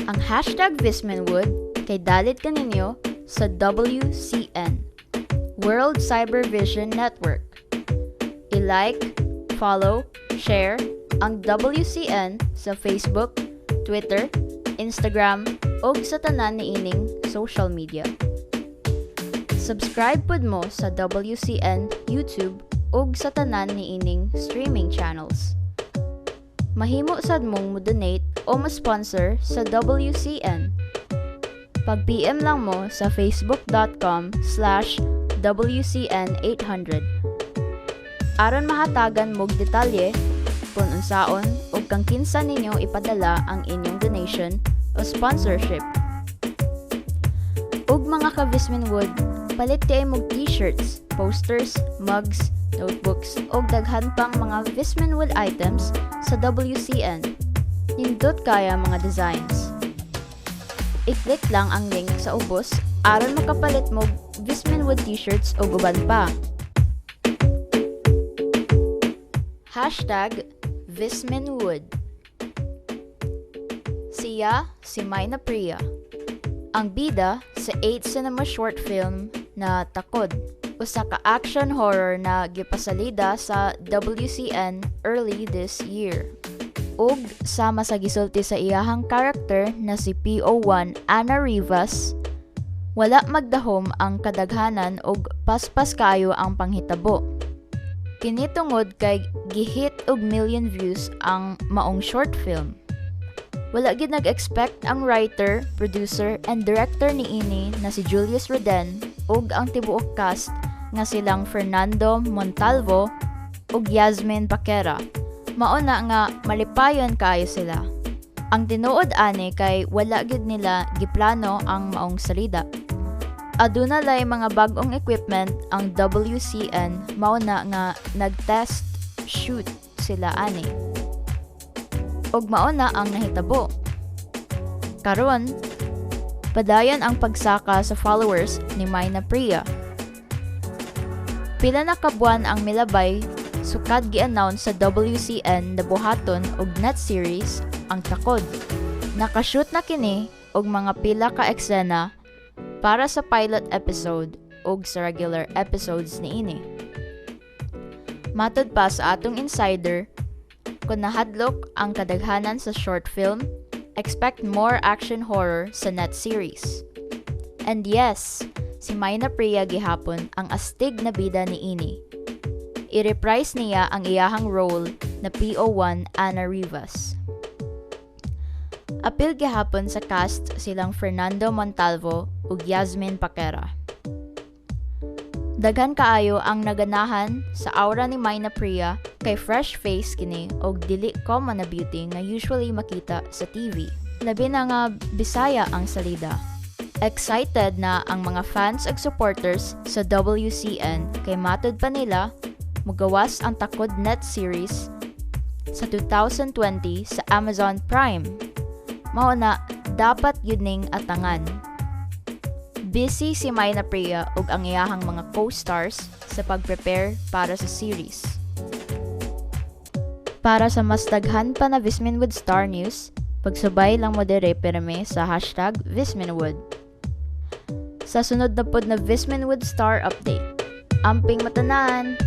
Ang #VisminWood kay dalit kaninyo sa WCN, World Cybervision Network. I-like, follow, share ang WCN sa Facebook, Twitter, Instagram, ug sa tanan niining social media. Subscribe pud mo sa WCN YouTube ug sa tanan niining streaming channels. Mahimo sad mong mo-donate o mo-sponsor sa WCN. Pag-PM lang mo sa facebook.com/WCN800 aron mahatagan mog detalye kung unsaon ug kang kinsa ninyo ipadala ang inyong donation o sponsorship. Ug mga ka-Visminwood, palit kay mog T-shirts, posters, mugs, notebooks ug daghan pang mga Visminwood items sa WCN. Nindot kaya mga designs. I-click lang ang link sa ubos aron makapalit mo Visminwood T-shirts ug uban pa. #VisminWood. Siya si Mynah Priya, ang bida sa 8 Cinema short film na Takod, usa ka action horror na gipasalida sa WCN early this year. Ug sama sa gisulti sa iyahang character na si PO1 Ana Rivas, wala magdahom ang kadaghanan ug paspas kaayo ang panghitabo. Kini tungod kay gihit og million views ang maong short film. Wala gid nag-expect ang writer, producer, and director niini na si Julius Reden ug ang tibuok cast nga silang Fernando Montalvo ug Yasmin Paquera. Mao na nga malipayon kaayo sila. Ang tinuod ani kay wala gid nila giplano ang maong salida. Aduna lay mga bag-ong equipment ang WCN, mao na nga nag-test shoot sila ani. Ug mao na ang nahitabo. Karon, padayon ang pagsaka sa followers ni Mynah Priya. Pila na ka buwan ang milabay sukad gi-announce sa WCN na buhaton og net series ang Takod. Nakashoot na kini og mga pila ka eksena para sa pilot episode ug sa regular episodes niini. Matod pa sa atong insider, kung nahadlok ang kadaghanan sa short film, expect more action horror sa net series. And yes, si Mynah Priya gihapon ang astig na bida niini. I-reprise niya ang iyahang role na PO1 Ana Rivas. Apil gihapon sa cast silang Fernando Montalvo ug Yasmin Paquera. Daghan kaayo ang naganahan sa aura ni Mynah Priya kay fresh face kini og dili common na beauty nga usually makita sa TV. Labi na nga Bisaya ang salida. Excited na ang mga fans ug supporters sa WCN kay matod pa nila, mugawas ang Takod net series sa 2020 sa Amazon Prime. Mao na dapat yun ning atangan. Busy si Mynah Priya ug ang iyahang mga co-stars sa pag-prepare para sa series. Para sa mas daghan pa na Visminwood Star News, pagsubay lang mo dire perme sa #VisminWood. Sa sunod na pod na Visminwood Star Update. Amping matanan!